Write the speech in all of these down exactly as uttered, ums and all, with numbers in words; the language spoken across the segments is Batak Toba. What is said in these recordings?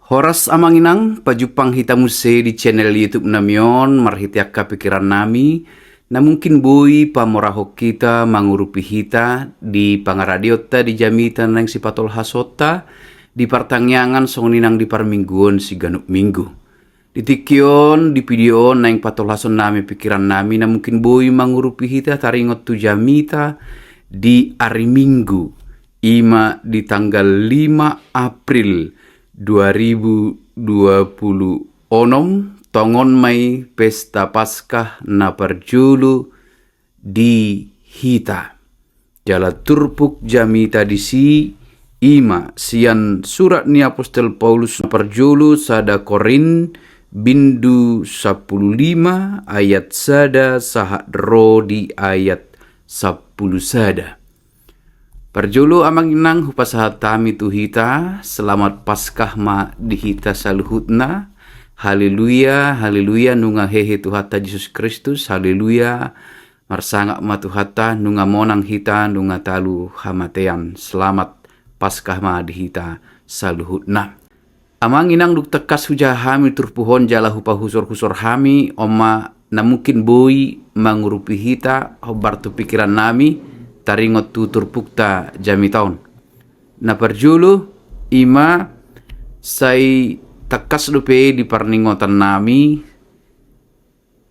Horas amang inang, pajumpang hita muse di channel YouTube nami on, marhite angka pikiran nami, na mungkin boi pamorahon hita, mangurupi hita di pangaradeonta di jamita naeng sipatolhasonta, di partangiangan songon i nang di parmingguon siganup minggu. Di tingki on, di video on naeng patolhason nami pikiran nami, na mungkin boi mangurupi hita taringot tu jamita di ari Minggu, ima di tanggal lima April dua ribu dua puluh onom, tongon ma i pesta Paskah na parjolo di hita. Jala turpuk jamita disi ima sian surat ni apostel Paulus na parjolo sada Korint bindu sampulu lima ayat sada sahat ro di ayat sampulu sada. Parjolo amang inang hupasahat hami tu hita, selamat Paskah ma di hita saluhutna. Haleluya, haleluya, nunga hehe Tuhanta Jesus Kristus, haleluya. Marsangap ma Tuhanta, nunga monang hita, nunga talu hamatean. Selamat Paskah ma di hita saluhutna. Amang inang, dung tangkas hujaha hami turpuk on jala hupahusor-husor hami, on ma na mungkin boi mangurupi hita hombar tu pikiran nami taringot tu turpukta jamita on. Na parjolo ima sai tangkas dope di parningotan nami,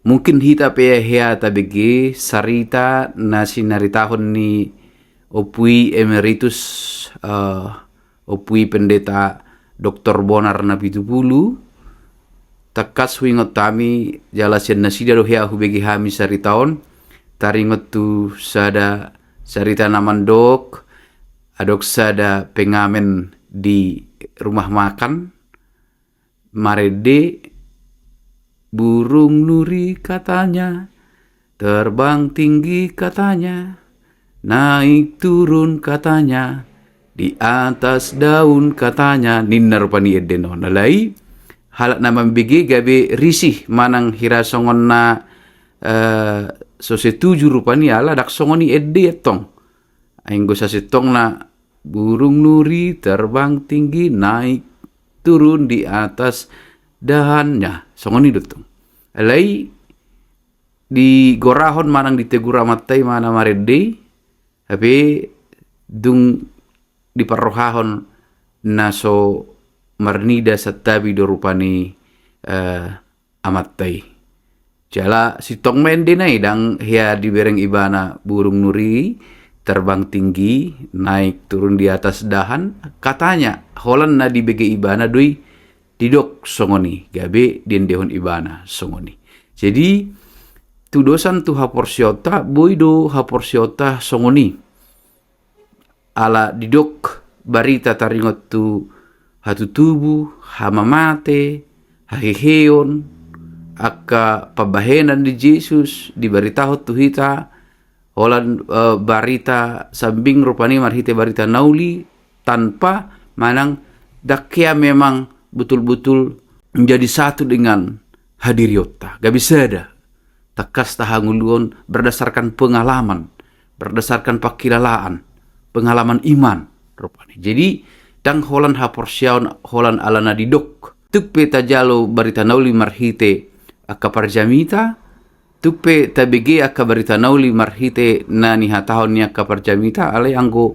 mungkin hita pe hea tabege sarita na sinaritahon ni Ompu i Emeritus, eh, Ompu i Pendeta Doktor Bonar Napitupulu. Tangkas huingot hami jala sian nasida do hea hubege hami sarita on, taringot tu sada sarita na mandok, adong sada pengamen di rumah makan, marende, burung nuri katanya, terbang tinggi katanya, naik turun katanya, di atas daun katanya, ninna rupani endena on. Alai halak na mambege gabe risih manang hira songon na, eh, so setuju rupani ala ndang songon i ende antong. Ai anggo sasintongna burung nuri terbang tinggi naik turun di atas dahannya, songon i do tong. Alai digorahon manang ditegur amanta i ma na marende i, hape dung diparrohahon na so marnida santabi do rupani, eh, amanta i. Jala sintong ma endena i, ndang hea dibereng ibana burung nuri terbang tinggi, naik turun di atas dahan, katanya, holan na dibege ibana do i didok songon i, gabe diendehon ibana songon i. Jadi tudosan tu haporseaonta, boi do haporseaonta songon i. Ala didok barita taringot tu hatutubu, hamamate, haheheon, angka pambahenan ni Jesus dibaritahon tu hita, holan, eh, barita sambing rupani marhite barita na uli, tanpa manang ndang hea memang betul-betul menjadi satu dengan hadirionta. Gabe sada, tangkas tahangoluhon berdasarkan pengalaman, berdasarkan pangkilalaan, pengalaman iman rupani. Jadi ndang holan haporseaon, holan ala na didok. Tung pe tajalo barita na uli marhite angka parjamita, tung pe tabege angka barita na uli marhite na nihatahon ni angka parjamita, alai anggo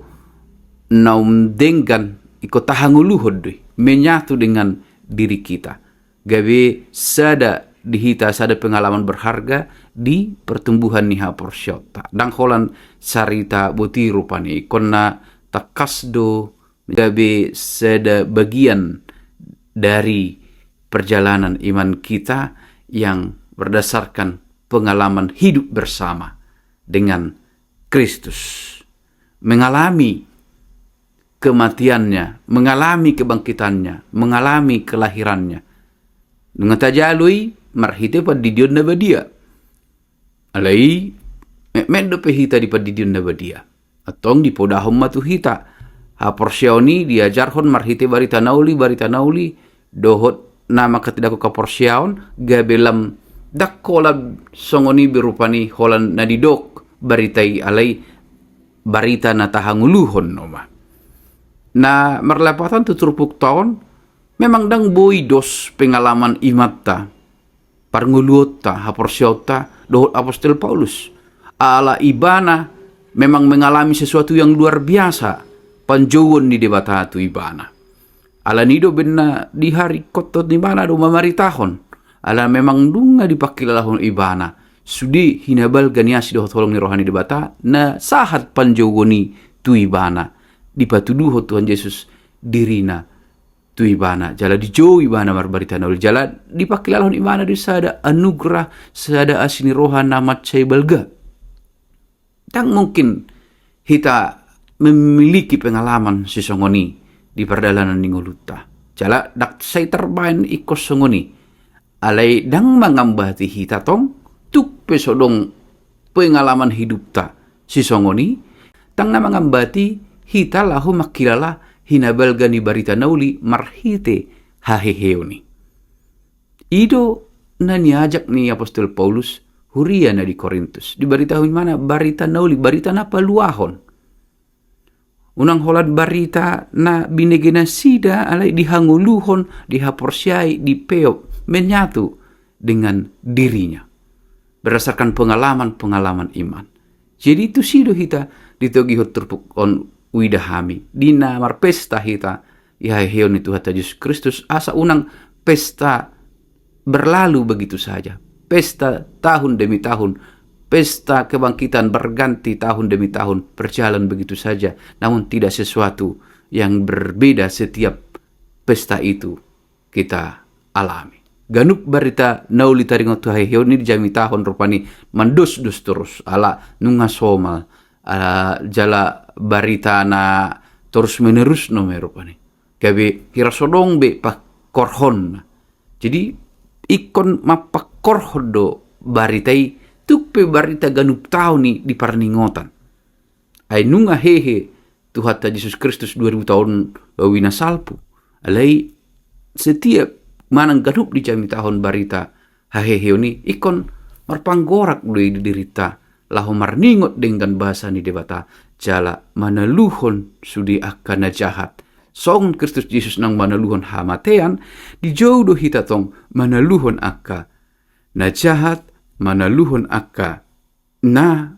na umdenggan ingkon tahangoluhon do i, menyatu dengan diri kita. Gabe sada di hita, sada pengalaman berharga di pertumbuhan ni haporseaonta. Ndang holan sarita boti rupani, ingkon na tangkas do gabe sada bagian dari perjalanan iman kita yang berdasarkan pengalaman hidup bersama dengan Kristus. Mengalami kematiannya, mengalami kebangkitannya, mengalami kelahirannya. Nunga tajalo i marhite pandidion na badia. Alai metmet dope hita di pandidion na badia. Antong dipodahon ma tu hita. Haporseaon i diajarhon marhite barita na uli, barita na uli, dohot na mangkatindangkon haporseaon, gabe lam ndang holan songon i be rupani holan na didok barita i, alai barita na tahangoluhon nama. Na marlapatan tu turpukta on, Memang ndang boi dos pengalaman imanta, parngoluonta, haporseaonta dohot apostel Paulus. Ala ibana memang mengalami sesuatu yang luar biasa, panjouon ni Debata tu ibana. Alani do umbahen na diharingkothon ibana do mamaritahon. Ala memang nunga dipangkilalahon ibana sude hinabalga ni asi dohot holong ni roha ni Debata na sahat panjouon i tu ibana. Dipatuduhon Tuhan Jesus dirina tu ibana, jala dijou ibana marbarita na uli, jala dipangkilalahon ibana do sada anugerah, sada asi ni roha na mansai balga. Ndang mungkin hita memiliki pengalaman sisongon i di pardalanan ni ngolunta. Jala ndang sai tarbaen ingkon songon i. Alai ndang mangambati hita tong, tung pe so adong pengalaman hidupta sisongon i, ndang na mangambati hita laho mangkilala hinabalga ni barita na uli marhite haheheon i. I do na niajak ni apostel Paulus huria na di Korintus. Dibaritahon ibana barita na uli, barita na paluahon. Unang holan barita na binege nasida, alai dihangoluhon, dihaporseai, dipeop, menyatu dengan dirinya. Berdasarkan pengalaman-pengalaman iman. Jadi tusi do hita ditogihon turpuk on, uida hami di na marpesta hita di haheheon ni Tuhanta Jesus Kristus, asa unang pesta berlalu begitu saja. Pesta tahun demi tahun, pesta kebangkitan berganti tahun demi tahun, berjalan begitu saja, namun tidak sesuatu yang berbeda setiap pesta itu kita alami. Ganup barita na uli taringot tu haheheon i dijamitahon rupani mandosdos torus, ala nunga somal, ala jala barita na torus menerus nama i rupani. Gabe hira so adong be pangkorhonna. Jadi ingkon mampangkorhon do barita i, tung pe barita ganup taon i di parningotan. Ai nunga hehe Tuhanta Jesus Kristus dua ribu taon laho i na salpu. Alai setiap manang ganup dijamitahon barita haheheon i, ingkon marpanggorak do i di dirinta laho marningot denggan basa ni Debata, jala manaluhon sude angka na jahat. Songon Kristus Jesus naung manaluhon hamatean, dijou do hita tong manaluhon angka na jahat, manaluhon angka na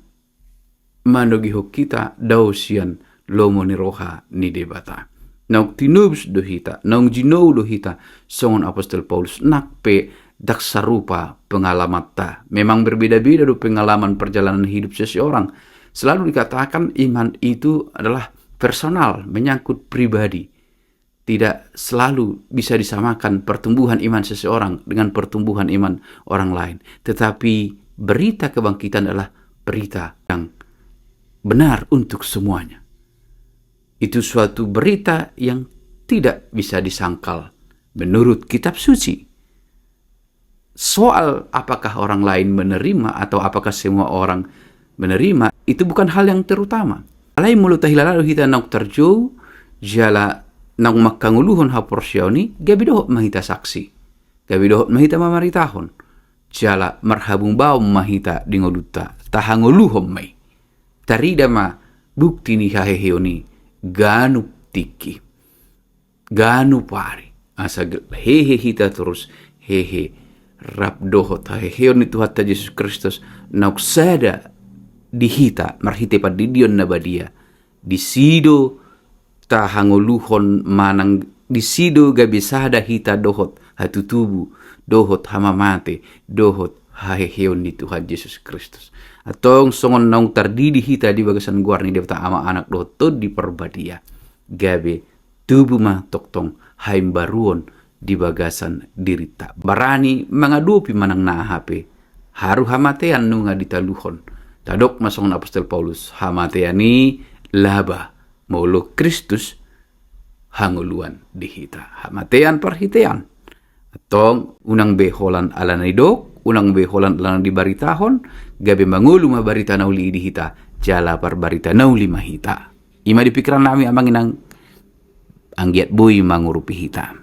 manogihon hita dao sian lomo ni roha ni Debata. Naung tinobus do hita, naung jinou do hita, songon apostel Paulus, nang pe ndang sarupa pengalamanta. Memang berbeda-beda do pengalaman perjalanan hidup seseorang. Selalu dikatakan iman itu adalah personal, menyangkut pribadi. Tidak selalu bisa disamakan pertumbuhan iman seseorang dengan pertumbuhan iman orang lain. Tetapi berita kebangkitan adalah berita yang benar untuk semuanya. Itu suatu berita yang tidak bisa disangkal menurut kitab suci. Soal apakah orang lain menerima atau apakah semua orang menerima, itu bukan hal yang terutama. Alai molo tahilala do hita naung tarjou, jala naung manghangoluhon haporseaon i, gabe dohot ma hita saksi. Gabe dohot ma hita mamaritahon. Jala marhabumbaon ma hita di ngolunta, tahangoluhon ma i. Tarida ma bukti ni haheheon i ganup tingki, ganup ari. Asa hehe hita torus, hehe rap dohot haheheon ni Tuhanta Jesus Kristus, naung sada di hita marhite pandidion na badia. Disi do tahangoluhon manang disi do gabe sada hita dohot hatutubu, dohot hamamate, dohot haheheon ni Tuhan Jesus Kristus. Antong songon naung tardidi hita di bagasan goar ni Debata Ama, Anak dohot Tondi Parbadia, gabe tubu ma tongtong haimbaruon di bagasan dirinta. Barani mangadopi manang na aha pe, haru hamatean nunga ditaluhon. Tadok ma songon apostel Paulus, hamatean i laba molo Kristus hangoluan di hita. Hamatean parhitean. Antong unang be holan alana didok, unang be holan alana dibaritahon, gabe mangolu ma barita na uli i di hita, jala parbarita na uli ma hita. I ma di pikiran nami, amang inang, anggiat boi mangurupi hita.